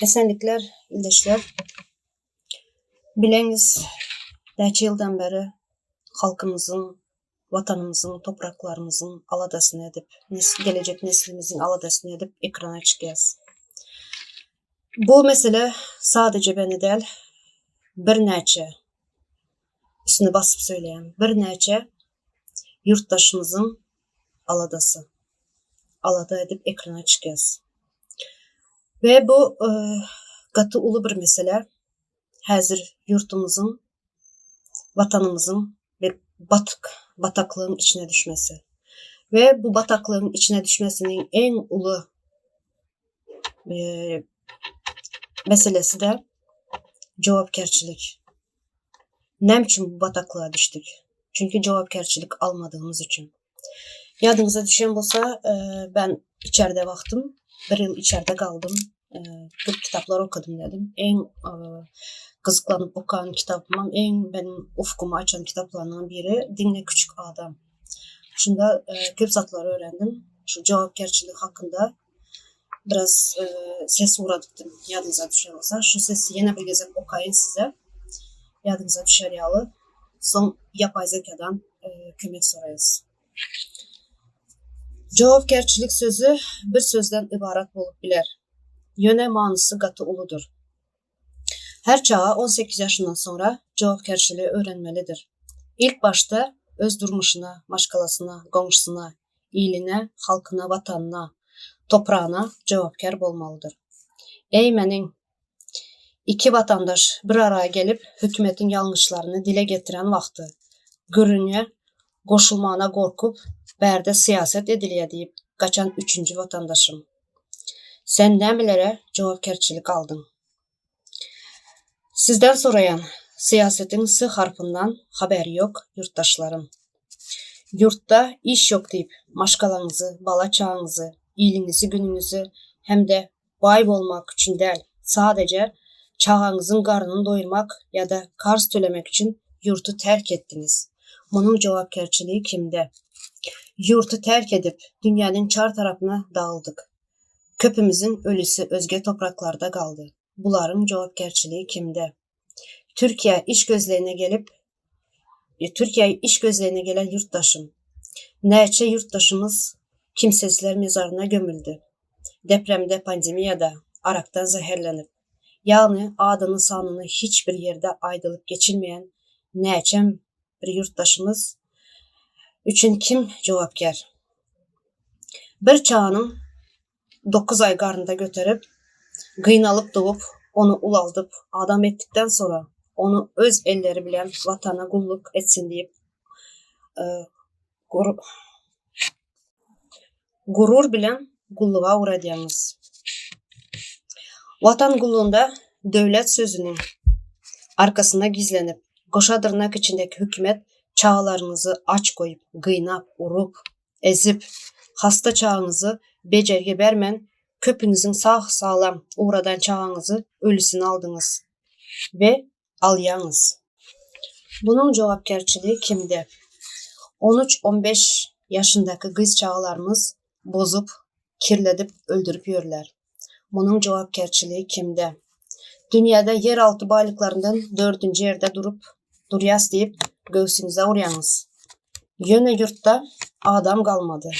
Esenlikler ildeşler. Bileňiz näçe ýyldan bäri halkymyzyň, watanymyzyň, topraklarymyzyň aladasyny edip, gelejek neslimiziň aladasyny edip ekrana çykýas. Bu mesele sadeje beni däl, birnäçe, üstüne basyp söyleýän, birnäçe ýurtdaşymyzyň aladasy. Alada edip ekrana çykýas. We bu gaty uly bir mesele. Häzir ýurtumyzyň, watanymyzyň bir batyk, bataklygyň içine düşmesi. We bu bataklygyň içine düşmesiniň iň uly meselesi-de jogapkärçilik. Näme üçin bu bataklyga düşdük? Çünki jogapkärçilik almadygymyz üçin. Ýadyňyza düşen bolsa, ben içerde wagtym, bir ýyl içerde galdym. Köp kitaplar okadym dedim. Iň gyzyklanyp okan kitapymam, iň meniň ufkumy açan kitaplarymdan biri Diňle küçük adam. Şunda köp zatlary öwrendim. Şu jogapkärçilik hakynda biraz ses ugradypdym, ýadyňyza düşen bolsa. Şu sesi ýene bir gezek okaýyn size, ýadyňyza düşer ýaly. Soň ýapaý zekadan kömek soraýas. Jogapkärçilik sözi bir sözden ybarat bolup biler. Ýöne manysy gaty uludyr. Her çaga 18 ýaşyndan soňra jogapkärçiligi öwrenmelidir. Ilk başda öz durmuşyna, maşgalasyna, goňşusyna, iline, halkyna, watanyna, topragyna jogapkär bolmalydyr. Eý meniň Iki watandaş bir ara gelip hökümetiň ýalňyşlaryny dile getiren wagty, gürrüňe goşulmana gorkup, bärde syýasat edilýä diýip gaçan üçünji watandaşym. Sen nämelere jogapkärçilik aldyň? Sizden soraýan, syýasatyň s harpyndan haberi ýok ýurtdaşlarym. Ýurtda iş ýok diýip, maşgalaňyzy, bala-çagaňyzy, iliňizi-günüňizi hem-de Baý bolmak üçin däl, sadeje çagaňyzyň garnyny doýurmak ýa-da karz tölemek üçin ýurty terk etdiňiz. Munuň jogapkärçiligi kimde? Ýurty terk edip, dünýäniň çar tarapyna dagyldyk. Köpümiziň ölüsi özge topraklarda galdy. Bularyň jogapkärçiligi kimde? Türkiýä iş gözlegine gelip, Türkiýä iş gözlegine gelen ýurtdaşym. Näçe ýurtdaşymyz kimsesizler mezaryna gömüldi. Depremde, pandemiýada, arakdan zäherlenip. Ýagny adyny-sanyny hiç bir ýerde aýdylyp geçilmeýän näçem bir ýurtdaşymyz üçin kim jogapkär? Bir çaganyň 9 aý garynda göterip, gynalyp dogup, ony ulaldyp, adam etdikden sora, ony öz elleri bilen Watana gulluk etsin diýip, gurur bilen gulluga ugradýaňyz. Watan gullugynda döwlet sözüniň arkasynda gizlenip, goşa dyrnak içindäki hökümet çagalaryňyzy aç goýup, gynap, urup, ezip, hasta çagaňyzy bejergi bermän, köpüňiziň sag-saglam ugradan çagaňyzy ölüsini aldyňyz we alýaňyz. Bunuň jogapkärçiligi kimde? On üç, on beş ýaşyndaky gyz çagalarymyz bozup, kirledip, öldürip ýörler. Munuň jogapkärçiligi kimde? Dünýäde ýeralty baýlyklaryndan dördünji ýerde durup durýas diýip göwsüňize urýaňyz. Ýöne ýurtda adam galmady.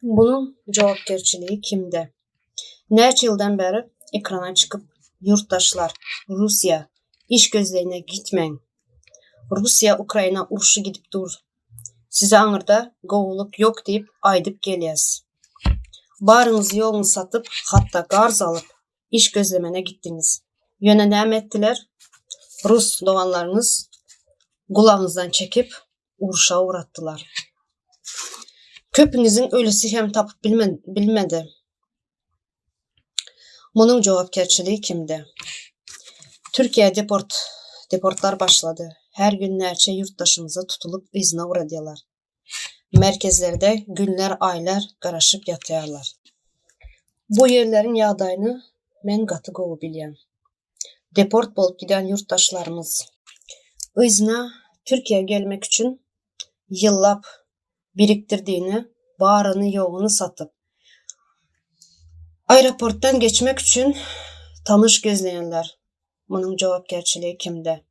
Munuň jogapkärçiligi kimde? Näçe ýyldan bäri ekrana çykyp ýurtdaşlar Russiýa iş gözlegine gitmäň. Russiýa Ukraina urşy gidip dur. Size aňyrda gowulyk ýok diýip aýdyp gelýäs. Baryňyzy ýoguňyzy satyp, hatda garz alyp, iş gözlemene gitdiňiz. Ýöne näme etdiler? Rus doganlaryňyz gulagyňyzdan çekip, urşa ugratdylar. Köpüňiziň ölüsi hem tapyp bilmedi. Munuň jogapkärçiligi kimde? Türkiýä deport deportlar başlady. Her gün näçe ýurtdaşymyzy tutulyp yzyna ugradýalar. Merkezlerde günler aýlar garaşyp ýatýarlar. Bu ýerleriň ýagdaýyny men gaty gowy bilýän. Deport bolup giden ýurtdaşlarymyz. Yzyna Türkiýä gelmek üçin ýyllap birikdirdigini baryny ýoguny satyp. Aeroportdan geçmek üçin tanyş gözleýänler, munuň jogapkärçiligi kimde?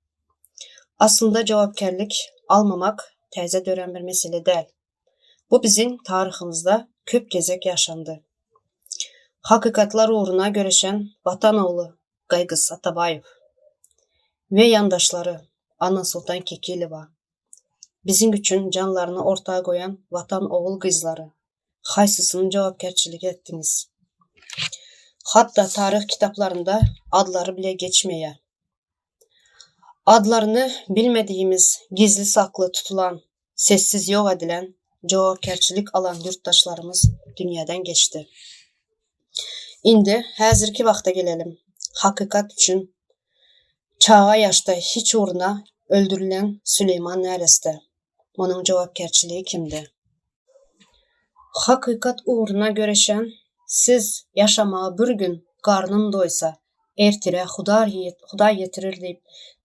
Aslynda jogapkärlik almamak täze dörän bir mesele däl. Bu biziň taryhymyzda köp gezek ýaşandy. Hakykatlar ugruna göreşen Watan ogly Gaýgyz Atabaýew we ýandaşlary Annasoltan Kekilowa, biziň üçin janlaryny orta goýan Watan ogul-gyzlary, haýsysyny jogapkärçilik etdiňiz? Hatda taryh kitaplarynda adlary bile geçmeýär. Adlaryny bilmedigimiz gizli-sakly tutulan, sessiz ýok edilen, jogapkärçilik alan ýurtdaşlarymyz dünýäden geçdi. Indi häzirki wagta gelelim. Hakykat üçin çaga ýaşda hiç ugruna öldürilen Süleýman nereste. Munuň jogapkärçiligi kimde? Hakykat ugruna göreşen siz ýaşamaga bir gün garnym doýsa, ertire Hudaý ýetirer diýip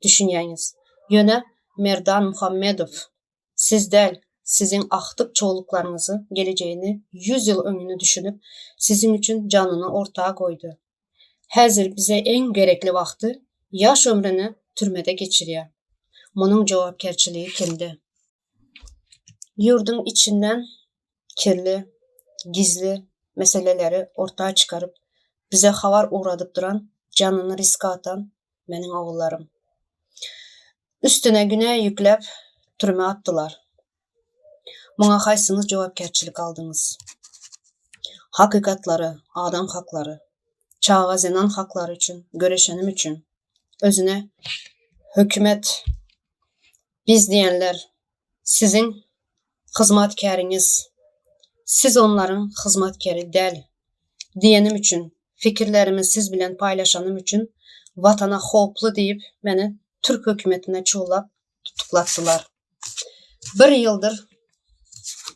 düşünýäňiz. Ýöne Merdan Muhammedow siz däl, siziň agtyk-çowluklaryňyzy gelejegini ýüz ýyl öňüni düşünip, siziň üçin janyny orta goýdy. Häzir bize iň gerekli wagty ýaş ömrüni türmede geçirýär. Munuň jogapkärçiligi kimde? Ýurduň içinden kirli, gizli meseleleri orta çykaryp, bize habar ugradyp duran, janyny riske atan meniň ogullarym. Üstüne günä ýükläp türmä atdylar. Muňa haýsyňyz jogapkärçilik aldyňyz? Hakykatlary, adam haklary, çaga zenan haklary üçin göreşenim üçin özüne hökümet biz diýenler siziň hyzmatkäriňiz, siz onlaryň hyzmatkäri däl diýenim üçin, pikirlerimi siz bilen paýlaşanym üçin watana howply diýip meni türk hökümetine çuwlap tutuklatdylar. Bir ýyldyr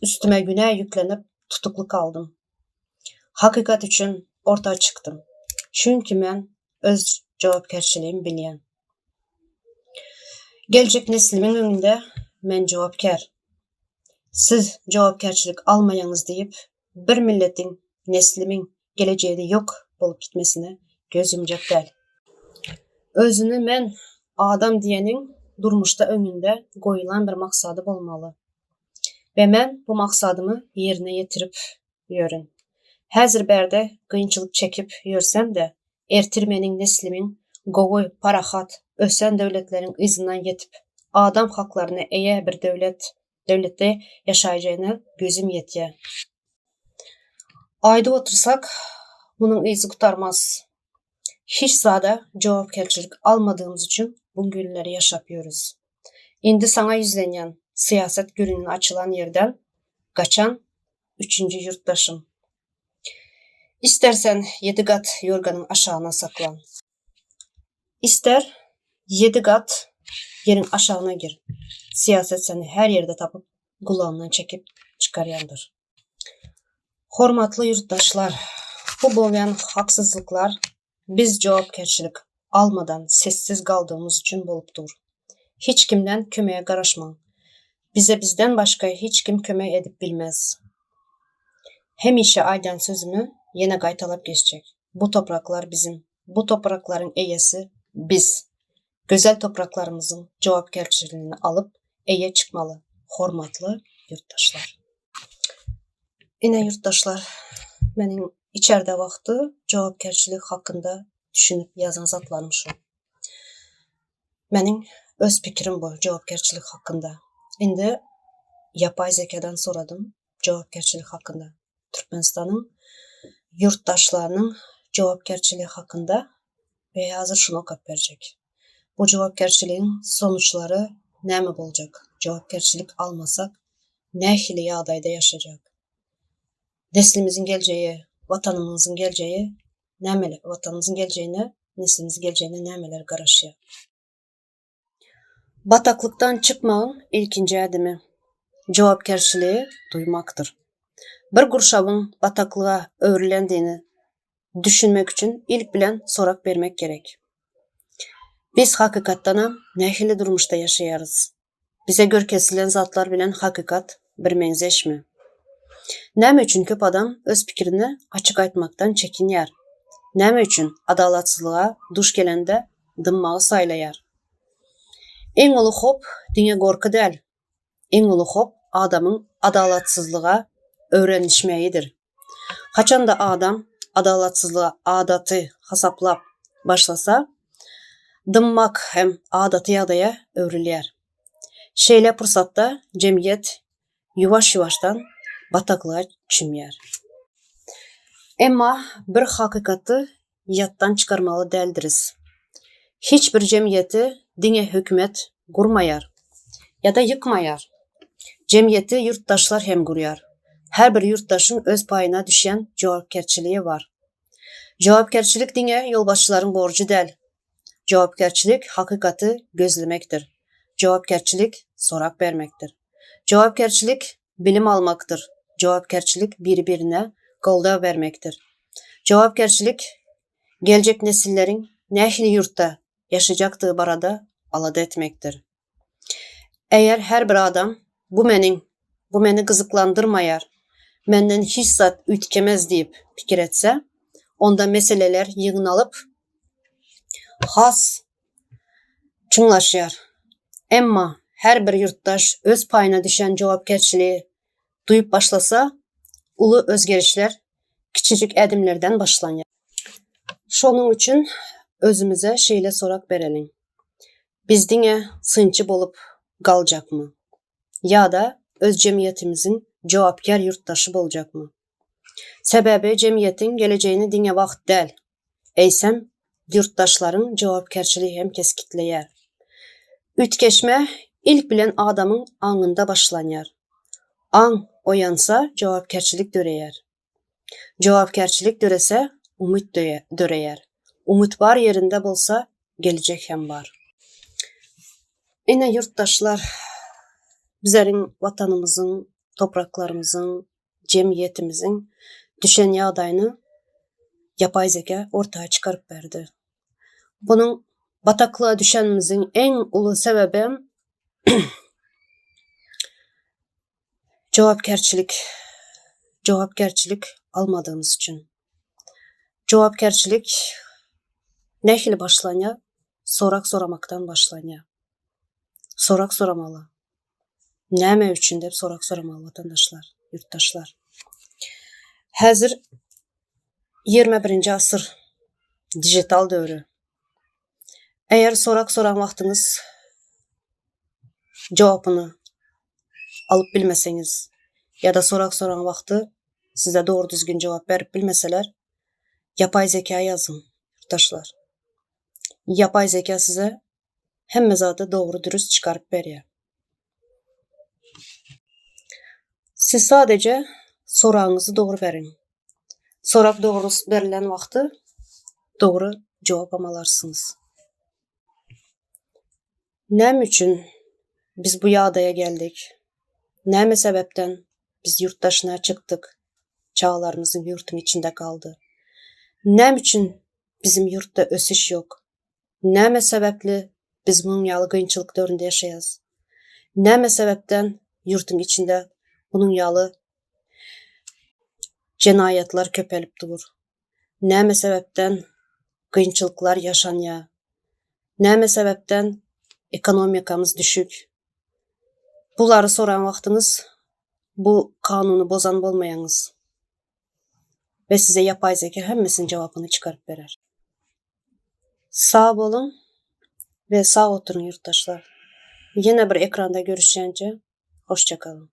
üstüme günä ýüklenip tutukly galdym. Hakykat üçin orta çykdym. Çünki men öz jogapkärçiligimi bilýän. Geljek neslimiň öňünde men jogapkär. Siz jogapkärçilik almaýaňyz diýip bir milletiň, neslimiň gelejegini ýok bolup gitmesine göz ýumjak däl. Özüni men adam diýeniň durmuşda öňünde goýulan bir maksady bolmaly. We men bu maksadymy ýerine ýetirip ýörün. Häzir bärde kynçylyk çekip ýörsem-de, ertir meniň neslimiň gowy, parahat, ösen döwletleriň yzyndan ýetip, adam haklaryna eýe bir döwlet, döwletde ýaşaýjagyna gözüm ýetýär. Aýdyp otursak, munuň yzy gutarmaz. Hiç zada jogapkärçilik almadygymyz üçin bu günleri ýaşap ýörüs. Indi saňa ýüzlenýän, syýasat gülüniň açylan ýerden gaçan üçünji ýurtdaşym. Istersen ýedi gat ýorganyň aşagyna saklan. Ister ýedi gat ýeriň aşagyna gir. Syýasat seni her ýerde tapyp, gulagyndan çekip çykarýandyr. Hormatly ýurtdaşlar, bu bolýan haksyzlyklar biz jogapkärçilik almadan sessiz galdygymyz üçin bolup dur. Hiç kimden kömege garaşmaň. Bize bizden başga hiç kim kömek edip bilmez. Hemişe aýdan sözümi ýene gaýtalap geçjek. Bu topraklar biziň. Bu topraklaryň eýesi biz. Gözel topraklarymyzyň jogapkärçiligini alyp eýe çykmaly hormatly ýurtdaşlar. Ine ýurtdaşlar meniň içerde wagty jogapkärçilik hakynda düşünip ýazan zatlarym şu. Meniň öz pikirim bu jogapkärçilik hakynda. Indi ýapaý zekadan soradym jogapkärçilik hakynda. Türkmenistanyň ýurtdaşlarynyň jogapkärçiligi hakynda we häzir şuny okap berjek. Bu jogapkärçiligiň sonuçlary näme boljak? Jogapkärçilik almasak nähili ýagdaýda ýaşajak? Neslimiziň geljegi, Watanymyzyň geljegi nämeler, Watanymyzyň geljegine, neslimiziň geljegine nämeler garaşýar? Bataklykdan çykmagyň ilkinji ädimi, jogapkärçiligi duýmakdyr. Bir gurşawyň bataklyga öwrülendigini düşünmek üçin ilk bilen sorag bermek gerek. Biz hakykatdanam nähili durmuşda ýaşaýarys? Bize görkezilen zatlar bilen hakykat birmeňzeşmi? Näme üçin köp adam öz pikirini açyk aýtmakdan çekinýär? Näme üçin adalatsyzlyga duş gelende dymmagy saýlaýar? Iň uly howp diňe gorky däl. Iň uly howp adamyň adalatsyzlyga öwrenişmegidir. Haçanda adam adalatsyzlygy adaty hasaplap başlasa, dymmak hem adaty ýagdaýa öwrülýär. Şeýle pursatda jemgyýet ýuwaş-ýuwaşdan bataklyga çümýär. Emma bir hakykaty ýatdan çykarmaly däldiris. Hiç bir jemgyýeti diňe hökümet gurmaýar ýa-da ýykmaýar. Jemgyýeti ýurtdaşlar hem gurýar. Her bir ýurtdaşyň öz paýyna düşýän jogapkärçiligi bar. Jogapkärçilik diňe ýolbaşçylaryň borjy däl. Jogapkärçilik hakykaty gözlemekdir. Jogapkärçilik sorag bermekdir. Jogapkärçilik bilim almakdyr. Jogapkärçilik biri-birine goldaw bermekdir. Jogapkärçilik geljek nesilleriň nähili ýurtda ýaşajakdygy barada alada etmekdir. Eger her bir adam bu meniň, bu meni gyzyklandyrmaýar, menden hiç zat üýtgemez diýip pikir etse, onda meseleler ýygnalyp, has çuňlaşýar. Emma her bir ýurtdaş öz paýyna düşen jogapkärçiligi duýup başlasa, uly özgerişler kiçijik ädimlerden başlanýar. Şonuň üçin özümize şeýle sorag bereliň, Biz diňe synçy bolup galjakmy? Ýa-da öz jemgyýetimiziň jogapkär ýurtdaşy boljakmy? Sebäbi jemgyýetiň gelejegini diňe wagt däl, eýsem, ýurtdaşlaryň jogapkärçiligi hem kesgitleýär. Üýtgeşme ilk bilen adamyň aňynda başlanýar. Aň oýansa jogapkärçilik döreýär. Jogapkärçilik dörese umyt döreýär. Umyt bar ýerinde bolsa gelejek hem bar. Ine ýurtdaşlar, bizleriň Watanymyzyň, topraklarymyzyň, jemgyýetimiziň düşen ýagdaýyny ýapaý zeka orta çykaryp berdi. Bunuň bataklyga düşenimiziň iň uly sebäbem jogapkärçilik, jogapkärçilik almadygymyz üçin. Jogapkärçilik nähili başlanýar? Sorag soramakdan başlanýar. Sorag soramaly. Näme üçin diýip sorag soramaly watandaşlar, ýurtdaşlar. Häzir 21-nji asyr, dijital döwri. Eger sorag soran wagtyňyz jogapyny alyp bilmeseňiz ýa-da sorag soran wagty size dogry düzgün jogap berip bilmeseler, ýapaý zeka ýazyň, ýurtdaşlar. Ýapaý zeka size hemme zady dogry dürüst çykaryp berýär. Siz sadeje soragyňyzy dogry beriň. Sorag dogry berlen wagty dogry jogapam alarsyňyz. Näme üçin biz bu ýagdaýa geldik? Näme sebäpden biz ýurt daşyna çykdyk? Çagalarymyzyň ýurtuň içinde galdy. Näme üçin biziň ýurtda ösüş ýok? Näme sebäpli biz munuň ýaly kynçylyk döwründe ýaşaýas? Näme sebäpden ýurtuň içinde munuň ýaly jenaýatlar köpelip dur? Näme sebäpden kynçylyklar ýaşanýar? Näme sebäpden ekonomikamyz düşük? Bulary soran wagtyňyz bu kanuny bozan bolmaýaňyz we size ýapaý zeka hemmesiniň jogapyny çykaryp berer. Sag boluň we sag oturyň ýurtdaşlar. Ýene bir ekranda görüşýänçä hoşça galyň.